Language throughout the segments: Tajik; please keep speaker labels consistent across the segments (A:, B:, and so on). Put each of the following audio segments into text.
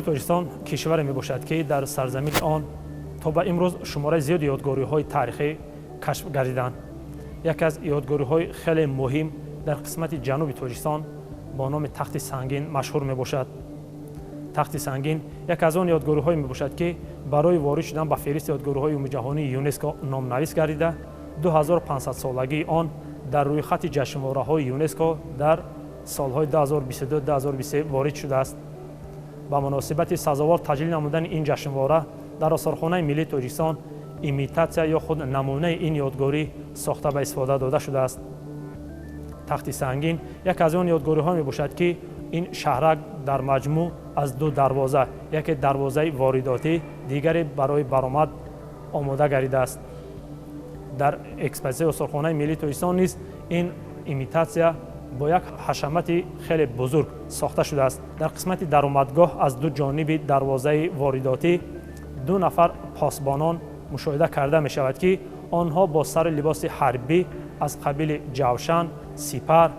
A: Ҷумҳурии Тоҷикистон кишваре мебошад, ки дар сарзамини он то ба имрӯз шумораи зиёди ёдгориҳои таърихӣ кашф гардиданд. Яке аз ёдгориҳои хеле муҳим дар қисмати ҷануби Тоҷикистон бо номи Тахти Сангин машҳур мебошад. Тахти Сангин яке аз он ёдгориҳое мебошад, ки барои ворид шудан ба феҳристи ёдгориҳои умумиҷаҳонии ЮНЕСКО номнавис гардида, 2500-солагии он дар рӯйхати ҷашнвораҳои ЮНЕСКО дар солҳои 2022-2023 ворид шудааст. Ба муносибати сазовор таҷлил намудани ин ҷашнвора дар Осорхонаи миллии Тоҷикистон имитатсия ё худ намунаи ин ёдгорӣ сохта ба истифода дода шудааст. Тахти Сангин яке аз он ёдгориҳо мебошад, ки ин шаҳрак дар маҷмӯъ аз ду дарвоза, яке дарвозаи воридотӣ, дигаре барои баромад омода гардидааст. Дар экспозитсияи Осорхонаи миллии Тоҷикистон низ ин имитатсия бо як ҳашамати хеле бузург сохта шудааст. Дар қисмати даромадгоҳ аз ду ҷониби дарвозаи воридотӣ ду нафар посбонон мушоҳида карда мешавад, ки онҳо бо сару либоси ҳарбӣ аз қабили ҷавшан, сипар,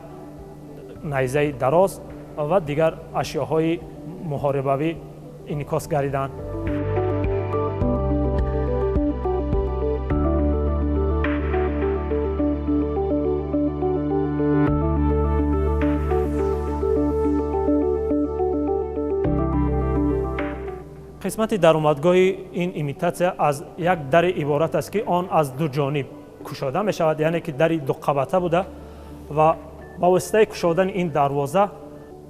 A: найзаи дароз ва дигар ашёҳои муҳорибавӣ инъикос гардиданд. Қисмати даромадгоҳи ин имитатсия аз як дари иборат аст, ки он аз ду ҷониб кушода мешавад, яъне ки дари дуқабата буда ва ба воситаи кушодани ин дарвоза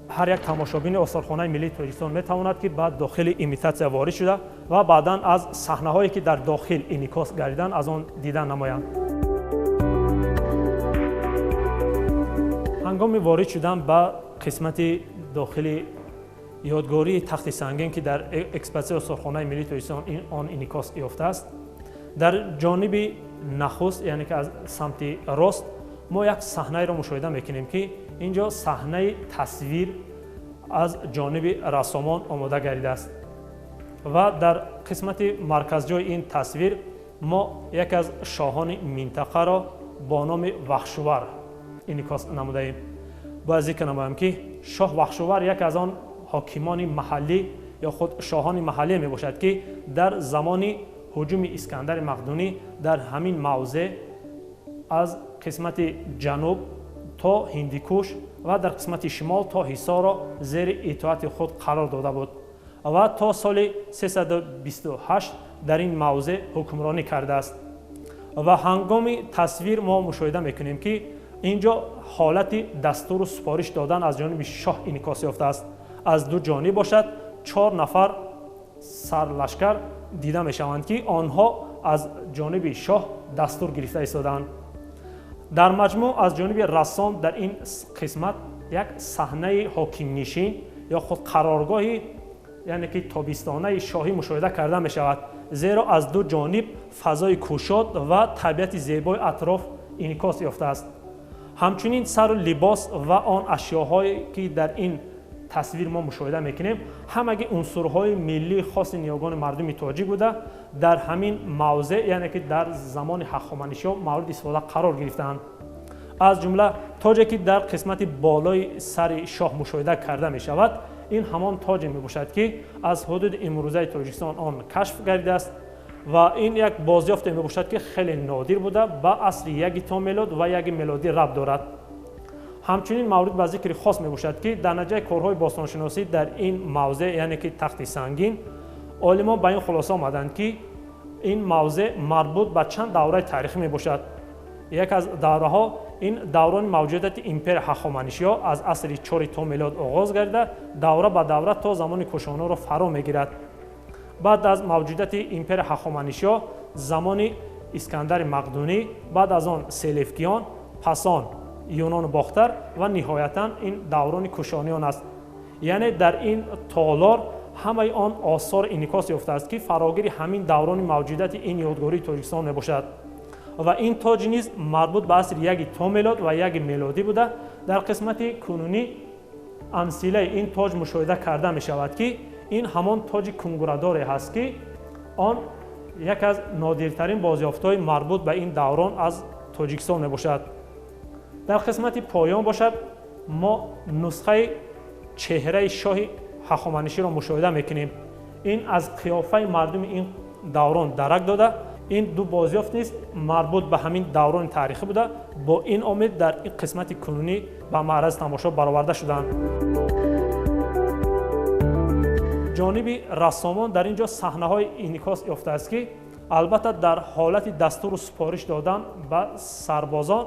A: ҳар як тамошобини Осорхонаи миллии Тоҷикистон метавонад, ки ба дохили имитатсия ворид шуда ва баъдан аз саҳнаҳое, ки дар дохил инъикос гардиданд, аз он дидан намоянд. Ҳангоми ворид шудан ба қисмати дохили ёдгории Тахти Сангин, ки дар экспозитсияи Осорхонаи миллии Тоҷикистон он инъикос ёфтааст, дар ҷониби нахуст, яъне ки аз самти рост, мо як саҳнаеро мушоҳида мекунем, ки ин ҷо саҳнаи тасвир аз ҷониби рассомон омода гардидааст ва дар қисмати марказҷои ин тасвир мо яке аз шоҳони минтақаро бо номи Вахшувар инъикос намудаем. Бояд зикр намоям, ки шоҳ Вахшувар яке аз он ҳокимони маҳаллӣ ё худ шоҳони маҳаллӣ мебошад, ки дар замони ҳуҷуми Искандари Мақдунӣ дар ҳамин мавзеъ аз қисмати ҷануб то Ҳиндикуш ва дар қисмати шимол то Ҳисорро зери итоати худ қарор дода буд ва то соли 328 дар ин мавзеъ ҳукмронӣ кардааст. Ва ҳангоми тасвир мо мушоҳида мекунем, ки ин ҷо ҳолати дастуру супориш додан аз ҷониби шоҳ инъикос ёфтааст. Аз ду ҷониб бошад чор нафар сарлашкар дида мешаванд, ки онҳо аз ҷониби шоҳ дастур гирифта истодаанд. Дар маҷмӯъ аз ҷониби рассом дар ин қисмат як саҳнаи ҳокимнишин ё худ қароргоҳи, яъне ки тобистонаи шоҳӣ мушоҳида карда мешавад, зеро аз ду ҷониб фазои кушод ва табиати зебои атроф инъикос ёфтааст. Ҳамчунин сару либос ва он ашёҳое, ки дар ин тасвир мо мушоҳида мекунем, ҳамаги унсурҳои миллии хоси ниёгони мардуми тоҷик буда, дар ҳамин мавзеъ, яъне ки дар замони ҳахоманишиҳо мавриди истифода қарор гирифтаанд. Аз ҷумла тоҷе, ки дар қисмати болои сари шоҳ мушоҳида карда мешавад, ин ҳамон тоҷе мебошад, ки аз ҳудуди имрӯзаи Тоҷикистон он кашф гардидааст ва ин як бозёфте мебошад, ки хеле нодир буда, ба асри яки то мелод ва яки мелодӣ рабт дорад. Ҳамчунин маврид ба зикри хос мебошад, ки дар натиҷаи корҳои бостоншиносӣ дар ин мавзеъ, яъне ки Тахти Сангин, олимон ба ин хулоса омаданд, ки ин мавзеъ марбут ба чанд давраи таърихӣ мебошад. Яке аз давраҳо ин даврони мавҷудияти империя Ҳахоманишиҳо аз асри чори то мелод оғоз гардида, давра ба давра то замони Кушоноро фаро мегирад. Баъд аз мавҷудияти империя Ҳахоманишиҳо замони Искандари Мақдунӣ, баъд аз он Селевкиён, пас он Юнону Бохтар ва ниҳоятан ин даврони Кушониён аст. Яъне дар ин толор ҳамаи он осор инъикос ёфтааст, ки фарогири ҳамин даврони мавҷудияти ин ёдгории Тоҷикистон мебошад. Ва ин тоҷ низ марбут ба асри яки то мелод ва яки мелодӣ буда, дар қисмати кунунӣ амсилаи ин тоҷ мушоҳида карда мешавад, ки ин ҳамон тоҷи кунгурадоре ҳаст, ки он яке аз нодиртарин бозёфтҳои марбут ба ин даврон аз Тоҷикистон мебошад. Дар қисмати поён бошад мо нусхаи чеҳраи шоҳи ҳахоманиширо мушоҳида мекунем. Ин аз қиёфаи мардуми ин даврон дарак дода, ин ду бозёфт низ марбут ба ҳамин даврони таърихӣ буда, бо ин омил дар ин қисмати кунунӣ ба маърази тамошо бароварда шуданд. Ҷониби рассомон дар ин ҷо саҳнаҳои инъикос ёфтааст, ки албатта дар ҳолати дастуру супориш додан ба сарбозон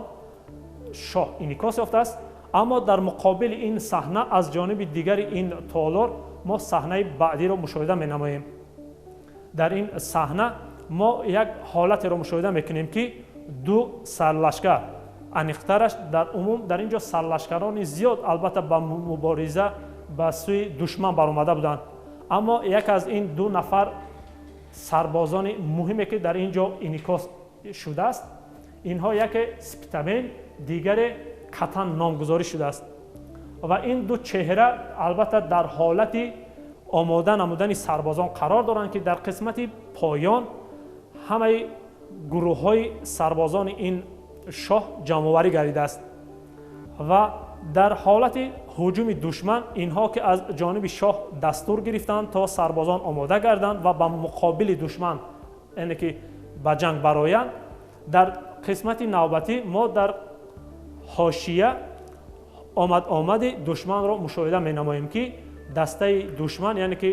A: шоҳ инъикос ёфтааст. Аммо дар муқобили ин саҳна аз ҷониби дигари ин толор мо саҳнаи баъдиро мушоҳида менамоем. Дар ин саҳна мо як ҳолатеро мушоҳида мекунем, ки ду сарлашкар, аниқтараш дар умум дар ин ҷо сарлашкарони зиёд албатта ба мубориза ба сӯи душман баромада буданд. Аммо як аз ин ду нафар сарбозони муҳиме, ки дар ин ҷо инъикос шудааст, инҳо яке Спитамен, дигаре Катан номгузорӣ шудааст. Ва ин ду чеҳра албатта дар ҳолати омода намудани сарбозон қарор доранд, ки дар қисмати поён ҳамаи гурӯҳҳои сарбозони ин шоҳ ҷамъоварӣ гардидааст ва дар ҳолати ҳуҷуми душман инҳо, ки аз ҷониби шоҳ дастур гирифтанд то сарбозон омода гарданд ва ба муқобили душман, яъне ки ба ҷанг бароянд, дар қисмати навбатӣ мо дар ҳошия омад-омади душманро мушоҳида менамоем, ки дастаи душман, яъне ки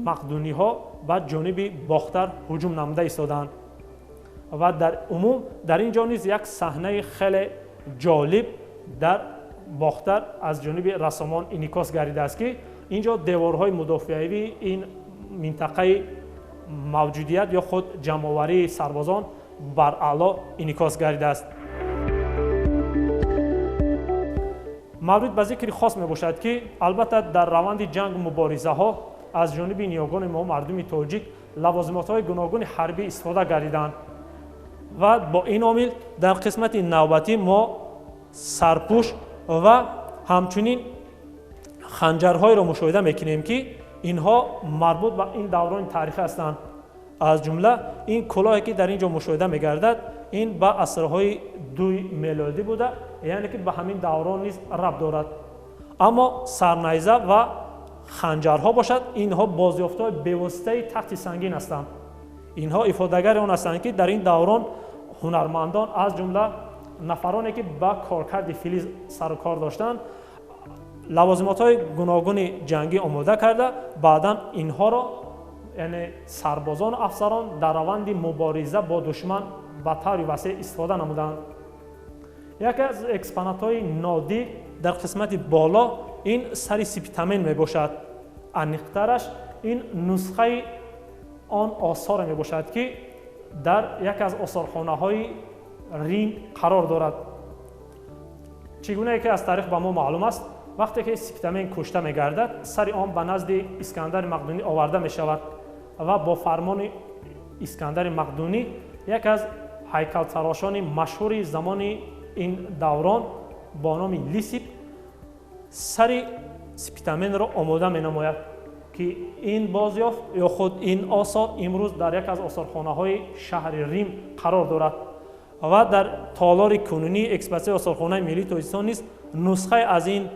A: мақдуниҳо, ба ҷониби Бохтар ҳуҷум намуда истодаанд. Ва дар умум дар ин ҷо низ як саҳнаи хеле ҷолиб дар Бохтар аз ҷониби рассомон инъикос гардидааст, ки ин ҷо деворҳои мудофиавии ин минтақаи мавҷудият ё худ ҷамъоварии сарбозон бараъло инъикос гардидааст. Маврид ба зикри хос мебошад, ки албатта дар раванди ҷангу муборизаҳо аз ҷониби ниёгони мо мардуми тоҷик лавозимотҳои гуногуни ҳарбӣ истифода гардиданд ва бо ин омил дар қисмати навбатӣ мо сарпӯш ва ҳамчунин ханҷарҳоеро мушоҳида мекунем, ки инҳо марбут ба ин даврони таърихӣ ҳастанд. Аз ҷумла ин кулоҳе, ки дар ин ҷо мушоҳида мегардад, ин ба асрҳои дуи мелодӣ буда, яъне ки ба ҳамин даврон низ рабт дорад. Аммо сарнайза ва ханҷарҳо бошад, инҳо бозёфтҳои бевоситаи тахти сангин ҳастанд. Инҳо ифодагари он ҳастанд, ки дар ин даврон ҳунармандон, аз ҷумла нафароне, ки ба коркарди филиз сару кор доштанд, лавозимотҳои гуногуни ҷангӣ омода карда, баъдан инҳоро, яъне сарбозону афсарон, дар раванди мубориза бо душман ба таври васеъ истифода намуданд. Яке аз экспонатҳои нодир дар қисмати боло ин сари Спитамен мебошад. Аниқтараш ин нусхаи он осоре мебошад, ки дар яке аз осорхонаҳои Рим қарор дорад. Чӣ гунае ки аз таърих ба мо маълум аст, вақте ки Спитамен кушта мегардад, сари он ба назди Искандари Мақдунӣ оварда мешавад ва бо фармони Искандари Мақдунӣ яке аз ҳайкалтарошони машҳури замони ин даврон бо номи Лисип сари Спитаменро омода менамояд, ки ин бозёфт ё худ ин осор имрӯз дар яке аз осорхонаҳои шаҳри Рим қарор дорад ва дар толори кунунии экспозитсияи осорхонаи миллии Тоҷикистон низ нусхае аз ин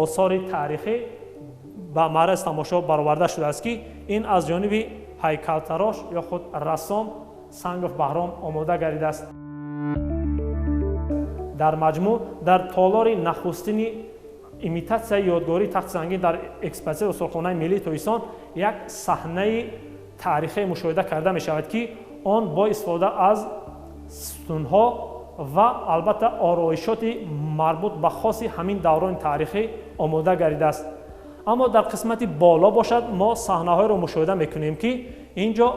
A: осори таърихӣ ба маърази тамошо бароварда шудааст, ки ин аз ҷониби ҳайкалтарош ё худ рассом Сангов Баҳром омода гардидааст. Дар маҷмӯъ дар толори нахустини имитатсияи ёдгории тахти сангин дар экспозитсияи осорхонаи миллии Тоҷикистон як саҳнаи таърихие мушоҳида карда мешавад, ки он бо истифода аз сутунҳо ва албатта ороишоти марбут ба хоси ҳамин даврони таърихӣ омода гардидааст. Аммо дар қисмати боло бошад, мо саҳнаҳоеро мушоҳида мекунем, ки ин ҷо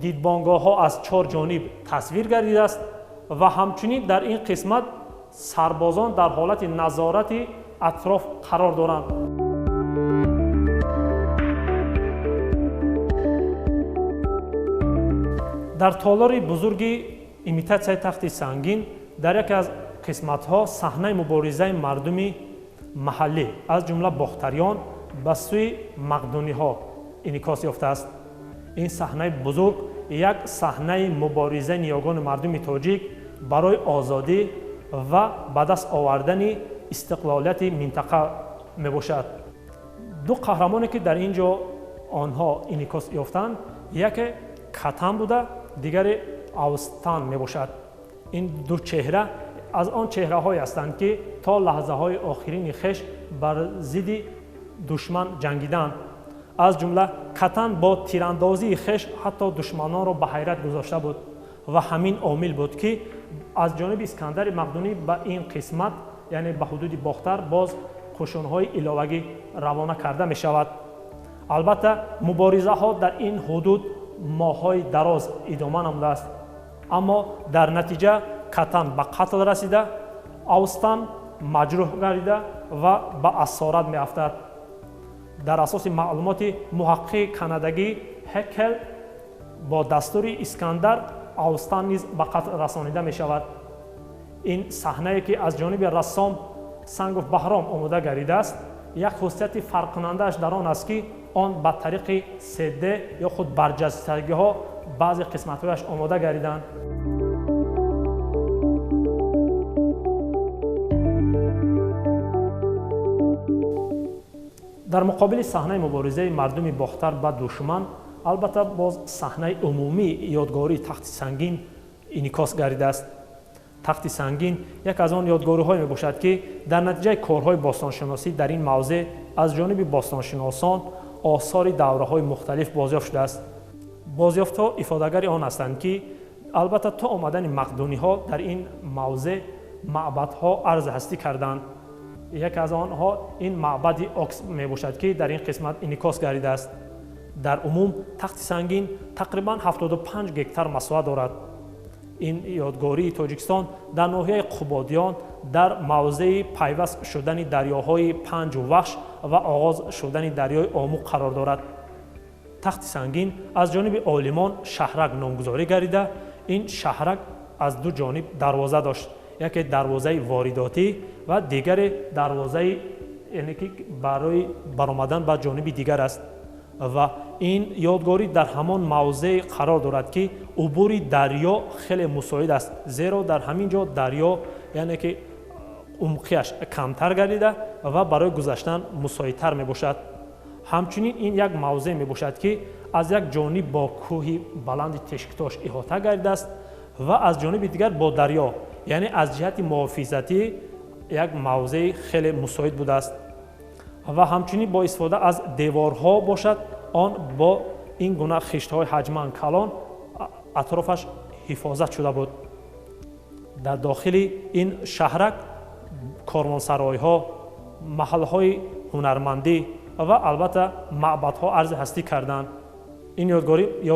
A: дидбонгоҳҳо аз чор ҷониб тасвир гардидааст ва ҳамчунин дар ин қисмат сарбозон дар ҳолати назорати атроф қарор доранд. Дар толори бузурги имитатсияи тахти сангин дар яке аз қисматҳо саҳнаи муборизаи мардуми маҳаллӣ, аз ҷумла бохтариён, ба сӯи мақдуниҳо инъикос ёфтааст. Ин саҳнаи бузург як саҳнаи муборизаи ниёгони мардуми тоҷик барои озодӣ ва ба даст овардани истиқлолияти минтақа мебошад. Ду қаҳрамоне ки дар ин ҷо онҳо инъикос ёфтанд, яке Катан буда, дигаре Австан мебошад. Ин ду чеҳра аз он чеҳраҳое ҳастанд, ки то лаҳзаҳои охирини хеш бар зидди душман ҷангиданд. Аз ҷумла Катан бо тирандозии хеш ҳатто душманонро ба ҳайрат гузошта буд ва ҳамин омил буд, ки аз ҷониби Искандари Мақдунӣ ба ин қисмат, яъне ба ҳудуди Бохтар, боз қушунҳои иловагӣ равона карда мешавад. Албатта, муборизаҳо дар ин ҳудуд моҳҳои дароз идома намудааст, аммо дар натиҷа Катан ба қатл расида, Австан маҷрӯҳ гардида ва ба асорат меафтад. Дар асоси маълумоти муҳаққиқи канадагӣ Ҳекел, бо дастури Искандар Австан низ ба қатл расонида мешавад. Ин саҳнае ки аз ҷониби рассом Сангов Баҳром омода гардидааст, як хусусияти фарқкунандааш дар он аст, ки он ба тариқи 3D ё худ барҷастагиҳо баъзе қисматҳояш омода гардиданд. Дар муқобили саҳнаи муборизаи мардуми Бохтар ба душман, албатта, боз саҳнаи умумии ёдгории Тахти Сангин инъикос гардидааст. Тахти Сангин як аз он ёдгориҳое мебошад, ки дар натиҷаи корҳои бостоншиносӣ дар ин мавзеъ аз ҷониби бостоншиносон осори давраҳои мухталиф бозёфт шудааст. Бозёфтҳо ифодагари он ҳастанд, ки албатта то омадани мақдуниҳо дар ин мавзеъ маъбадҳо арз ҳастӣ карданд. Яке аз онҳо ин маъбади Окс мебошад, ки дар ин қисмат инъикос гардидааст. Дар умум Тахти Сангин тақрибан 75 гектар масоҳа дорад. Ин ёдгории Тоҷикистон дар ноҳияи Қубодиён дар мавзеи пайваст шудани дарёҳои Панҷу Вахш ва оғоз шудани дарёи Ому қарор дорад. Тахти Сангин аз ҷониби олимон шаҳрак номгузорӣ гардида, ин шаҳрак аз ду ҷониб дарвоза дошт, яке дарвозаи воридотӣ ва дигаре дарвозаи, яъне ки барои баромадан ба ҷониби дигар аст. Ва ин ёдгорӣ дар ҳамон мавзеъ қарор дорад, ки убури дарё хеле мусоид аст, зеро дар ҳамин ҷо дарё, яъне ки умқияш камтар гардида ва барои гузаштан мусоидтар мебошад. Ҳамчунин ин як мавзеъ мебошад, ки аз як ҷониб бо кӯҳи баланди Тешктош иҳота гардидааст ва аз ҷониби дигар бо дарё, яъне аз ҷиҳати муҳофизатӣ як мавзеи хеле мусоид будааст. Ва ҳамчунин бо истифода аз деворҳо бошад, он бо ин гуна хиштҳои ҳаҷман калон атрофаш ҳифозат шуда буд. Дар дохили ин шаҳрак корвонсаройҳо, маҳалҳои ҳунармандӣ ва албатта маъбадҳо арзи ҳастӣ карданд. Ин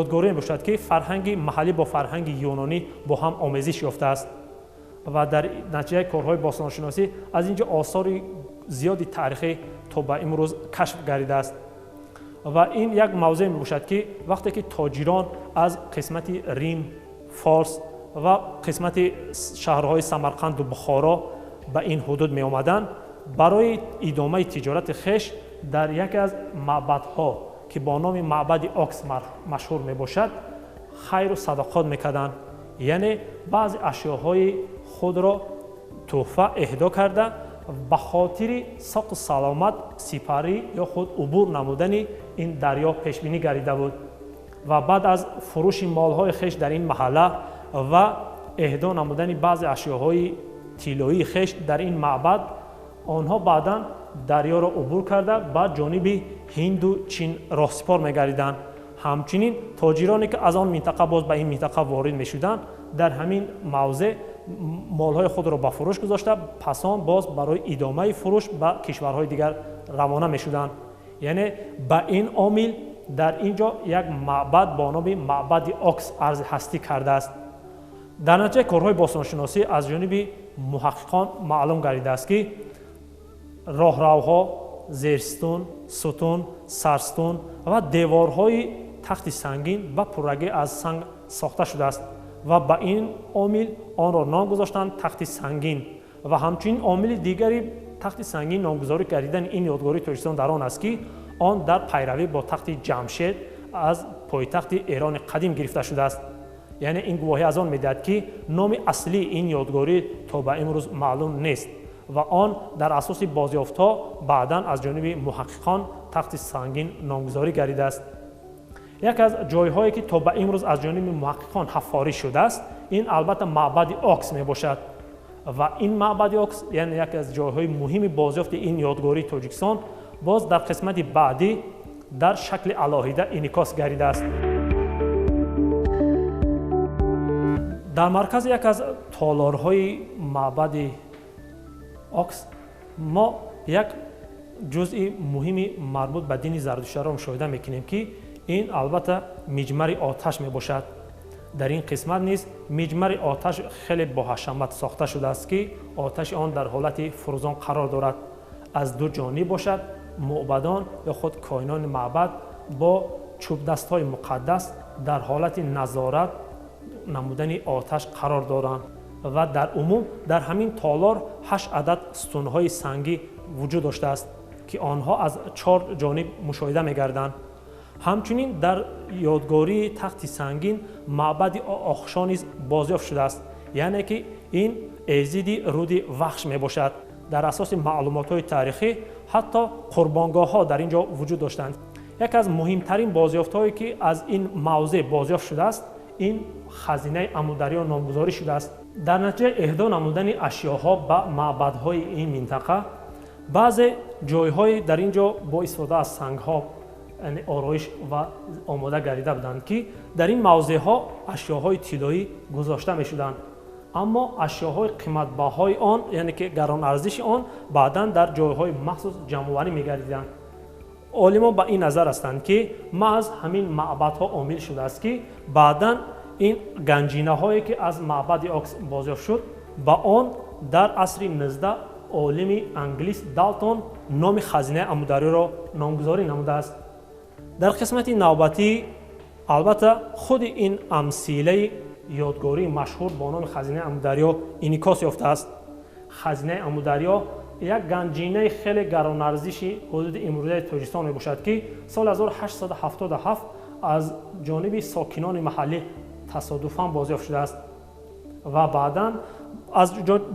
A: ёдгорӣ мебошад, ки фарҳанги маҳаллӣ бо фарҳанги юнонӣ бо ҳам омезиш ёфтааст ва дар натиҷаи корҳои бостоншиносӣ аз ин ҷо осори зиёди таърихӣ то ба имрӯз кашф гардидааст. Ва ин як мавзеъ мебошад, ки вақте ки тоҷирон аз қисмати Рим, Форс ва қисмати шаҳрҳои Самарқанду Бухоро ба ин ҳудуд меомаданд, барои идомаи тиҷорати хеш дар яке аз маъбадҳо, ки бо номи маъбади Окс машҳур мебошад, хайру садақот мекарданд, яъне баъзе ашёҳои худро тӯҳфа эҳдо карда ба хотири соқу саломат сипарӣ ё худ убур намудани ин дарё пешбинӣ гардида буд. Ва баъд аз фурӯши молҳои хеш дар ин маҳалла ва эҳдо намудани баъзе ашёҳои тиллоии хеш дар ин маъбад, онҳо баъдан дарёро убур карда ба ҷониби Ҳинду Чин роҳсипор мегардиданд. Ҳамчунин тоҷироне ки аз он минтақа боз ба ин минтақа ворид мешуданд, дар ҳамин мавзеъ молҳои худро ба фурӯш гузошта, пасон боз барои идомаи фурӯш ба кишварҳои дигар равона мешуданд. Яъне ба ин омил дар ин ҷо як маъбад бо номи маъбади Окс арзи ҳастӣ кардааст. Дар натиҷаи корҳои бостоншиносӣ аз ҷониби муҳаққиқон маълум гардидааст, ки роҳравҳо, зерстун, сутун, сарстун ва деворҳои Тахти Сангин ба пуррагӣ аз санг сохта шудааст ва ба ин омил онро ном гузоштанд Тахти Сангин. Ва ҳамчунин омили дигари Тахти Сангин номгузорӣ гардидани ин ёдгории Тоҷикистон дар он аст, ки он дар пайравӣ бо тахти Ҷамшед аз пойтахти Эрони қадим гирифта шудааст. Яъне ин гувоҳӣ аз он медиҳад, ки номи аслии ин ёдгорӣ то ба имрӯз маълум нест. ва он дар асоси бозёфтҳо баъдан аз ҷониби муҳаққиқон тахти сангин номгузорӣ гардидааст. Яке аз ҷойҳое ки то ба имрӯз аз ҷониби муҳаққиқон ҳаффорӣ шудааст, ин албатта маъбади Окс мебошад ва ин маъбади Окс, яъне яке аз ҷойҳои муҳими бозёфти ин ёдгории Тоҷикистон, боз дар қисмати баъдӣ дар шакли алоҳида инъикос гардидааст. Дар маркази яке аз толорҳои маъбади Окс мо як ҷузъи муҳими марбут ба дини зардуштиро мушоҳида мекунем, ки ин албатта миҷмари оташ мебошад. Дар ин қисмат низ миҷмари оташ хеле боҳашамат сохта шудааст, ки оташи он дар ҳолати фурӯзон қарор дорад. Аз ду ҷониб бошад, мӯбадон ё худ коинони маъбад бо чӯбдастҳои муқаддас дар ҳолати назорат намудани оташ қарор доранд ва дар умум дар ҳамин толор 8 адад сутунҳои сангӣ вуҷуд доштааст, ки онҳо аз 4 ҷониб мушоҳида мегарданд. Ҳамчунин дар ёдгории тахти сангин маъбади Охшо низ бозёфт шудааст, яъне ки ин эзиди руди Вахш мебошад. Дар асоси маълумотҳои таърихӣ ҳатто қурбонгоҳҳо дар ин ҷо вуҷуд доштанд. Яке аз муҳимтарин бозёфтҳое ки аз ин мавзеъ бозёфт шудааст, ин хазинаи Амударё номгузорӣ шудааст. Дар натиҷаи эҳдо намудани ашёҳо ба маъбадҳои ин минтақа, баъзе ҷойҳое дар ин ҷо бо истифода аз сангҳо ороиш ва омода гардида буданд, ки дар ин мавзеъҳо ашёҳои тиллоӣ гузошта мешуданд. Аммо ашёҳои қиматбаҳои он, яъне ки гаронарзиши он, баъдан дар ҷойҳои махсус ҷамъоварӣ мегардиданд. Олимон ба ин назар ҳастанд, ки маҳз ҳамин маъбадҳо омил шудааст, ки баъдан ин ганҷинаҳое ки аз маъбади Окс бозёфт шуд, ба он дар асри 19 олими англис Далтон номи хазинаи Амударёро номгузорӣ намудааст. Дар қисмати навбатӣ албатта худи ин амсилаи ёдгории машҳур бо номи хазинаи Амударё инъикос ёфтааст. Хазинаи Амударё як ганҷинаи хеле гаронарзиши ҳудуди имрӯзаи Тоҷикистон мебошад, ки соли 1877 аз ҷониби сокинони маҳаллӣ тасодуфан бозёфт шудааст ва баъдан аз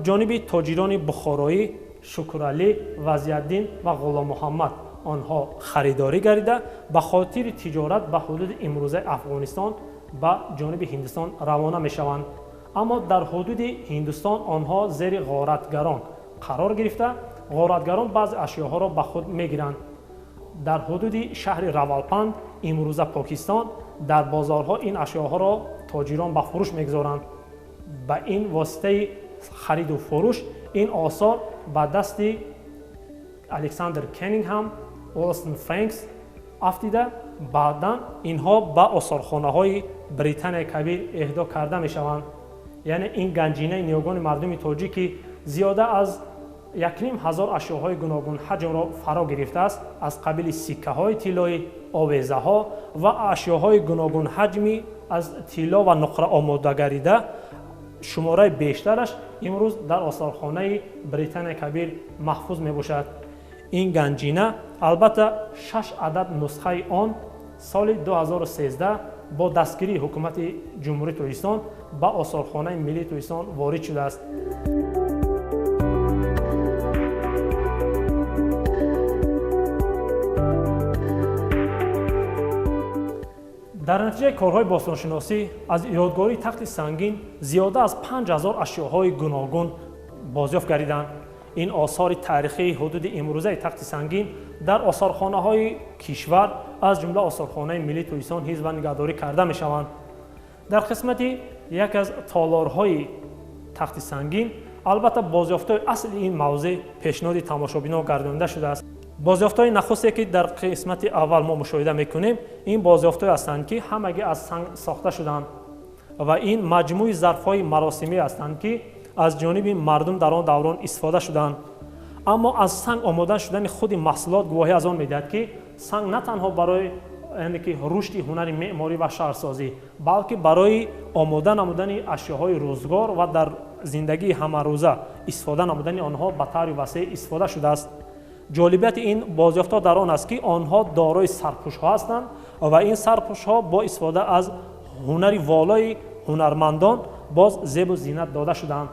A: ҷониби тоҷирони бухороӣ Шукралӣ, Вазияддин ва Ғуломмуҳаммад онҳо харидорӣ гардида ба хотири тиҷорат ба ҳудуди имрӯзаи Афғонистон ба ҷониби Ҳиндустон равона мешаванд. Аммо дар ҳудуди Ҳиндустон онҳо зери ғоратгарон қарор гирифта, ғоратгарон баъзе ашёҳоро ба худ мегиранд. Дар ҳудуди шаҳри Равалпанд, имрӯза Покистон, дар бозорҳо ин ашёҳоро тоҷирон ба фурӯш мегузоранд. Ба ин воситаи хариду фурӯш ин осор ба дасти Александр Кеннингҳам, Уолстон Фрэнкс афтида, баъдан инҳо ба осорхонаҳои Британияи Кабир эҳдо карда мешаванд. Яъне ин ганҷинаи ниёгони мардуми тоҷик, ки зиёда аз 1500 ашёҳои гуногунҳаҷмро фаро гирифтааст, аз қабили сиккаҳои тиллоӣ, овезаҳо ва ашёҳои гуногунҳаҷми аз тилло ва нуқра омода гардида, шумораи бештараш имрӯз дар осорхонаи Британияи Кабир маҳфуз мебошад. Ин ганҷина албатта 6 адад нусхаи он соли 2013 бо дастгирии ҳукумати Ҷумҳурии Тоҷикистон ба осорхонаи миллии Тоҷикистон ворид шудааст. Дар натиҷаи корҳои бостоншиносӣ аз ёдгории тахти сангин зиёда аз 5000 ашёҳои гуногун бозёфт гардиданд. Ин осори таърихии ҳудуди имрӯзаи тахти сангин дар осорхонаҳои кишвар, аз ҷумла осорхонаи миллии Тоҷикистон ҳифз ва нигаҳдорӣ карда мешаванд. Дар қисмати яке аз толорҳои тахти сангин албатта бозёфтҳои асли ин мавзеъ пешниҳоди тамошобинон гардонида шудааст. Бозёфтҳои нахусте ки дар қисмати аввал мо мушоҳида мекунем, ин бозёфтҳое ҳастанд, ки ҳамагӣ аз санг сохта шуданд ва ин маҷмӯи зарфҳои маросимӣ ҳастанд, ки аз ҷониби мардум дар он даврон истифода шуданд. Аммо аз санг омода шудани худи маҳсулот гувоҳӣ аз он медиҳад, ки санг на танҳо барои яъне ки рушди ҳунари меъморӣ ва шаҳрсозӣ, балки барои омода намудани ашёҳои рӯзгор ва дар зиндагии ҳамарӯза истифода намудани онҳо ба таври васеъ истифода шудааст. Ҷолибияти ин бозёфтҳо дар он аст, ки онҳо дорои сарпӯшҳо ҳастанд ва ин сарпӯшҳо бо истифода аз ҳунари волои ҳунармандон боз зебу зинат дода шуданд.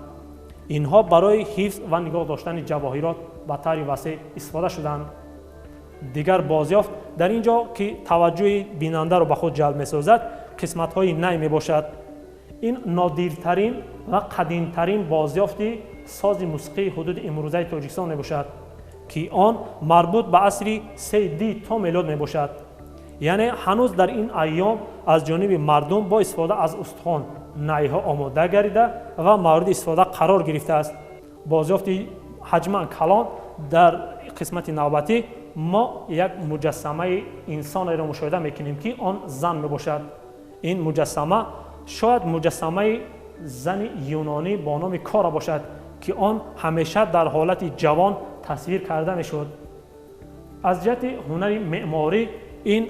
A: Инҳо барои ҳифз ва нигоҳ доштани ҷавоҳирот ба таври васеъ истифода шуданд. Дигар бозёфт дар ин ҷо, ки таваҷҷӯҳи бинандаро ба худ ҷалб месозад, қисматҳои най мебошад. Ин нодиртарин ва қадимтарин бозёфти сози мусиқии ҳудуди имрӯзаи Тоҷикистон мебошад, ки он марбут ба асри 3 д то мелод мебошад. Яъне ҳанӯз дар ин айём аз ҷониби мардум бо истифода аз устухон найҳо омода гардида ва мавриди истифода қарор гирифтааст. Бозёфти ҳаҷман калон дар қисмати навбатӣ мо як муҷассамаи инсонеро мушоҳида мекунем, ки он зан мебошад. Ин муҷассама шояд муҷассамаи зани юнонӣ бо номи Кора бошад, ки он ҳамеша дар ҳолати ҷавон тасвир карда мешуд. Аз ҷиҳати ҳунари меъморӣ ин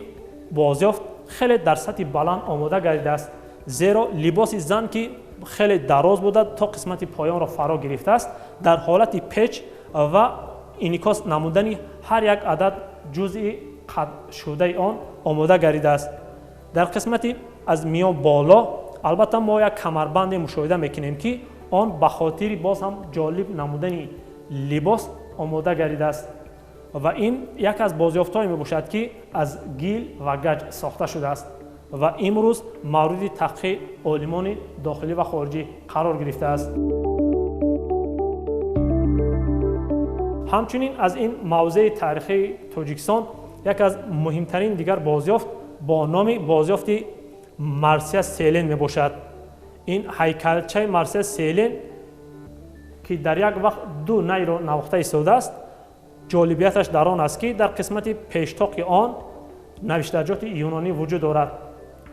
A: бозёфт хеле дар сатҳи баланд омода гардидааст, зеро либоси зан, ки хеле дароз буда то қисмати поёнро фаро гирифтааст, дар ҳолати печ ва инъикос намудани ҳар як адад ҷузъи қадшудаи он омода гардидааст. Дар қисмати аз миён боло албатта мо як камарбанде мушоҳида мекунем, ки он ба хотири боз ҳам ҷолиб намудани либос омода гардидааст ва ин як аз бозёфтҳое мебошад, ки аз гил ва гаҷ сохта шудааст ва имрӯз мавриди таҳқиқи олимони дохилӣ ва хориҷӣ қарор гирифтааст. Ҳамчунин аз ин мавзеи таърихии Тоҷикистон як аз муҳимтарин дигар бозёфт бо номи бозёфти Марсия Селен мебошад. Ин ҳайкалчаи Марсия Селен, ки дар як вақт ду найро навохта истодааст, ҷолибияташ дар он аст, ки дар қисмати пештоқи он навиштаҷоти юнонӣ вуҷуд дорад.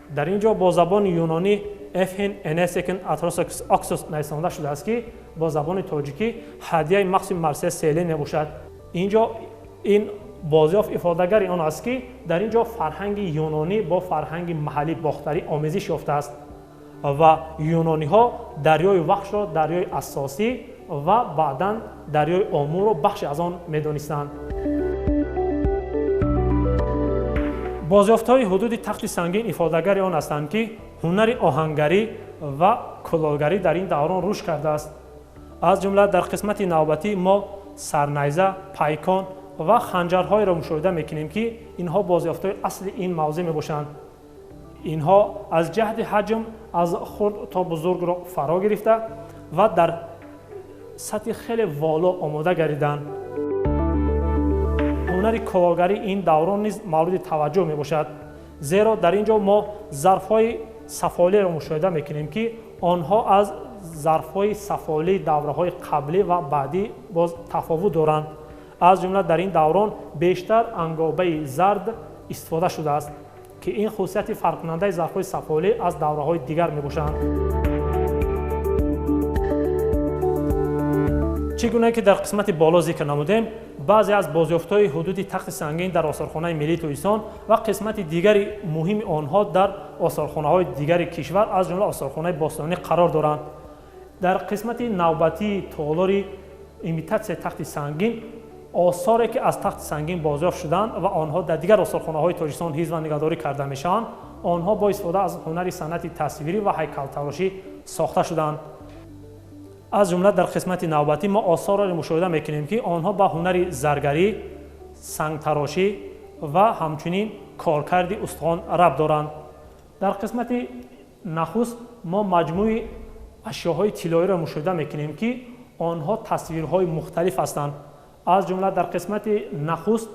A: Дар ин ҷо бо забони юнонӣ эфхин энесекин атросокс оксус нависонда шудааст, ки бо забони тоҷикӣ ҳадияи махсуси Марсия Селен мебошад. Ин ҷо ин бозёфт ифодагари он аст, ки дар ин ҷо фарҳанги юнонӣ бо фарҳанги маҳаллӣ бохтарӣ омезиш ёфтааст ва юнониҳо дарёи Вахшро дарёи асосӣ ва баъдан дарёи Омурро бахши аз он медонистанд. Бозёфтҳои ҳудуди Тахти Сангин ифодагари он ҳастанд, ки ҳунари оҳангарӣ ва кулолгарӣ дар ин даврон рушд кардааст. Аз ҷумла дар қисмати навбатӣ мо сарнайза, пайкон ва ханҷарҳоеро мушоҳида мекунем, ки инҳо бозёфтҳои асли ин мавзеъ мебошанд. Инҳо аз ҷиҳати ҳаҷм аз хурд то бузургро фаро гирифта ва дар сатҳи хеле воло омода гардиданд. Ҳунари кулолгарии ин даврон низ мавриди таваҷҷӯҳ мебошад, зеро дар ин ҷо мо зарфҳои сафолиро мушоҳида мекунем, ки онҳо аз зарфҳои сафолии давраҳои қаблӣ ва баъдӣ боз тафовут доранд. Аз ҷумла дар ин даврон бештар ангобаи зард истифода шудааст, ки ин хусусияти фарқкунандаи зарфҳои сафолӣ аз давраҳои дигар мебошанд. Чӣ гуна ки дар қисмати боло зикр намудем, баъзе аз бозёфтҳои ҳудуди Тахти Сангин дар осорхонаи миллии Тоҷикистон ва қисмати дигари муҳими онҳо дар осорхонаҳои дигари кишвар, аз ҷумла осорхонаи бостонӣ қарор доранд. Дар қисмати навбатии толори имитатсияи Тахти Сангин осоре, ки аз Тахти Сангин бозёфт шуданд ва онҳо дар дигар осорхонаҳои Тоҷикистон ҳифз ва нигаҳдорӣ карда мешаванд, онҳо бо истифода аз ҳунари санъати тасвирӣ ва ҳайкалтарошӣ сохта шуданд. Аз ҷумла дар қисмати навбатӣ мо осорро мушоҳида мекунем, ки онҳо ба ҳунари заргарӣ, сангтарошӣ ва ҳамчунин коркарди устухон рабт доранд. Дар қисмати нахуст мо маҷмӯи ашёҳои тиллоиро мушоҳида мекунем, ки онҳо тасвирҳои мухталиф ҳастанд. Аз ҷумла дар қисмати нахуст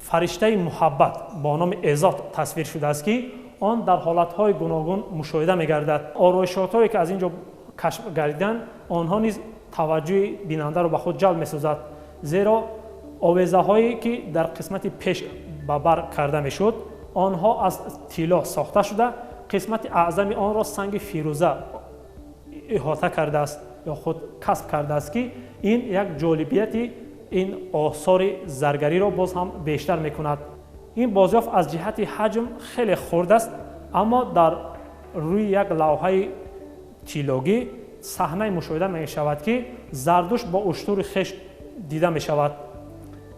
A: фариштаи муҳаббат бо номи Эзот тасвир шудааст, ки он дар ҳолатҳои гуногун мушоҳида мегардад. Ороишотҳое, ки аз ин ҷо кашф гардиданд, онҳо низ таваҷҷӯҳи бинандаро ба худ ҷалб месозад, зеро овезаҳое, ки дар қисмати пеш ба бар карда мешуд, онҳо аз тилло сохта шуда, қисмати аъзами онро санги фирӯза иҳота кардааст ё худ касб кардааст, ки ин як ҷолибияти ин осори заргариро боз ҳам бештар мекунад. Ин бозёфт аз ҷиҳати ҳаҷм хеле хурд аст, аммо дар рӯи як лавҳаи тиллогӣ саҳнае мушоҳида мешавад, ки Зардушт бо уштури хеш дида мешавад.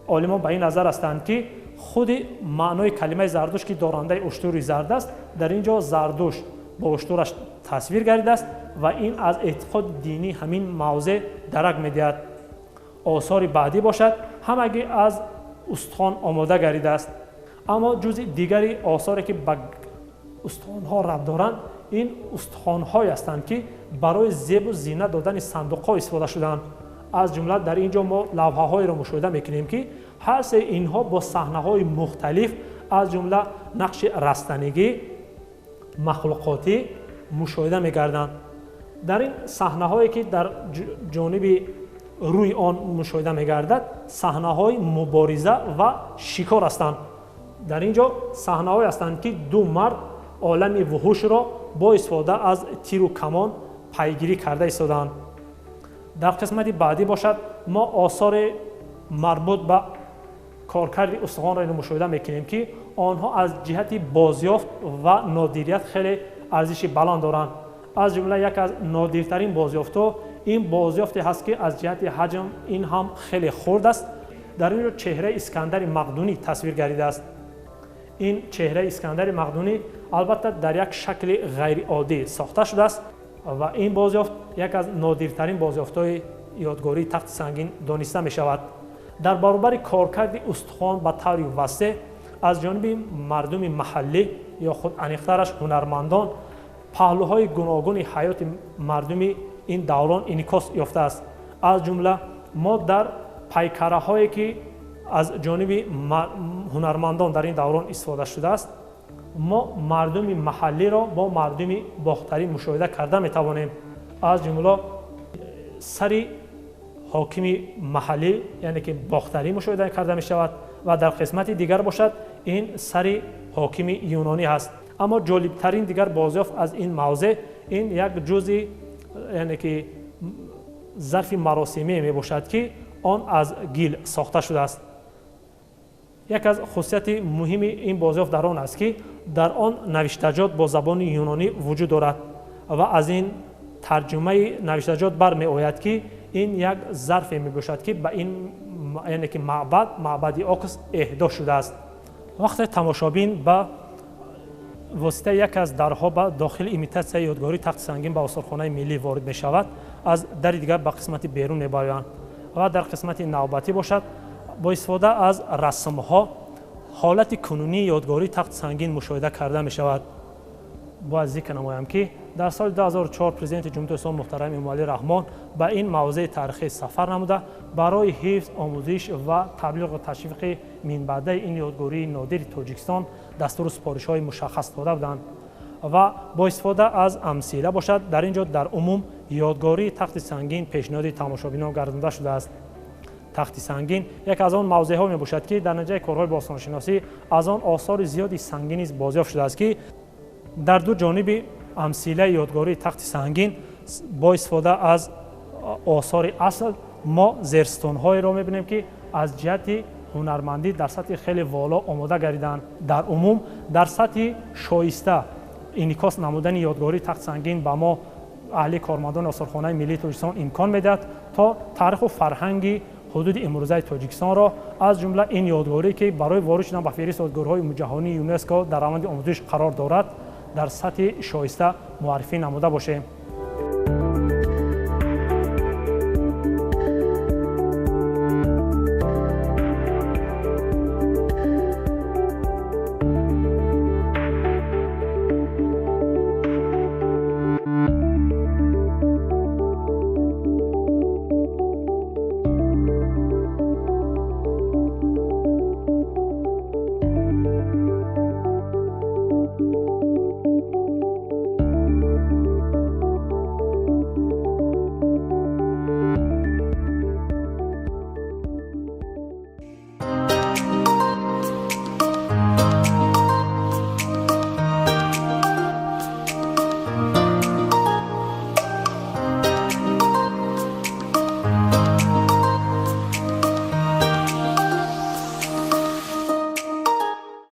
A: Олимон ба ин назар ҳастанд, ки худи маънои калимаи Зардушт, ки дорандаи уштури зард аст, дар ин ҷо Зардушт бо уштураш тасвир гардидааст ва ин аз эътиқоди динӣ ҳамин мавзеъ дарак медиҳад. Осори баъдӣ бошад ҳамагӣ аз устухон омода гардидааст. Аммо ҷузъи дигари осоре ки ба устухонҳо рабт доранд, ин устухонҳое ҳастанд, ки барои зебу зинат додани сандуқҳо истифода шуданд. Аз ҷумла дар ин ҷо мо лавҳаҳоеро мушоҳида мекунем, ки ҳар се инҳо бо саҳнаҳои мухталиф, аз ҷумла нақши растанигӣ, махлуқотӣ мушоҳида мегарданд. Дар ин саҳнаҳое ки дар ҷониби рӯи он мушоҳида мегардад, саҳнаҳои мубориза ва шикор ҳастанд. Дар ин ҷо саҳнаҳое ҳастанд, ки ду мард олами вуҳушро бо истифода аз тиру камон пайгирӣ карда истодаанд. Дар қисмати баъдӣ бошад мо осори марбут ба коркарди устухонро мушоҳида мекунем, ки онҳо аз ҷиҳати бозёфт ва нодирият хеле арзиши баланд доранд. Аз ҷумла як аз нодиртарин бозёфтҳо ин бозёфте ҳаст, ки аз ҷиҳати ҳаҷм ин ҳам хеле хурд аст. Дар ин ҷо чеҳраи Искандари Мақдунӣ тасвир гардидааст. Ин чеҳраи Искандари Мақдунӣ албатта дар як шакли ғайриоддӣ сохта шудааст ва ин бозёфт як аз нодиртарин бозёфтҳои ёдгории Тахти Сангин дониста мешавад. Дар баробари коркарди устухон ба таври васеъ аз ҷониби мардуми маҳаллӣ ё худ аниқтараш ҳунармандон паҳлӯҳои гуногуни ҳаёти мардуми ин даврон инъикос ёфтааст. Аз ҷумла мо дар пайкараҳое ки аз ҷониби ҳунармандон дар ин даврон истифода шудааст, мо мардуми маҳаллиро бо мардуми бохтарӣ мушоҳида карда метавонем. Аз ҷумла сари ҳокими маҳаллӣ, яъне ки бохтарӣ мушоҳида карда мешавад ва дар қисмати дигар бошад ин сари ҳокими юнонӣ ҳаст. Аммо ҷолибтарин дигар бозёфт аз ин мавзеъ ин як ҷузъи, яъне ки зарфи маросимӣ мебошад, ки он аз гил сохта шудааст. Як аз хусусияти муҳими ин бозёфт дар он аст, ки дар он навиштаҷот бо забони юнонӣ вуҷуд дорад ва аз ин тарҷумаи навиштаҷот бармеояд, ки ин як зарфе мебошад, ки ба ин, яъне ки маъбад, маъбади Окс эҳдо шудааст. Вақте тамошобин ба воситаи як аз дарҳо ба дохили имитатсияи ёдгории Тахти Сангин ба осорхонаи миллӣ ворид мешавад, аз дари дигар ба қисмати берун мебароянд ва дар қисмати навбатӣ бошад бо истифода аз расмҳо ҳолати кунунии ёдгории Тахти Сангин мушоҳида карда мешавад. Бояд зикр намоям, ки дар соли 2004 президенти Ҷумҳурии Тоҷикистон муҳтарам Эмомалӣ Раҳмон ба ин мавзеи таърихӣ сафар намуда, барои ҳифз, омӯзиш ва таблиғу ташвиқи минбаъдаи ин ёдгории нодири Тоҷикистон дастуру супоришҳои мушаххас дода буданд ва бо истифода аз амсила бошад дар ин ҷо дар умум ёдгории Тахти Сангин пешниҳоди тамошобинон гардонда шудааст. Тахти Сангин як аз он мавзеъҳо мебошад, ки дар натиҷаи корҳои бостоншиносӣ аз он осори зиёди сангин низ бозёфт шудааст, ки дар ду ҷониби амсилаи ёдгории Тахти Сангин бо истифода аз осори асл мо зерстунҳоеро мебинем, ки аз ҷиҳати ҳунармандӣ дар сатҳи хеле воло омода гардиданд. Дар умум дар сатҳи шоиста инъикос намудани ёдгории Тахти Сангин ба мо аҳли кормандони осорхонаи миллии Тоҷикистон имкон медиҳад, то таъриху фарҳанги ҳудуди имрӯзаи Тоҷикистонро, аз ҷумла ин ёдгорӣ, ки барои ворид шудан ба феҳристи ёдгориҳои ҷаҳонии ЮНЕСКО дар раванди омӯзиш қарор дорад, дар сатҳи шоиста муаррифӣ намуда бошем.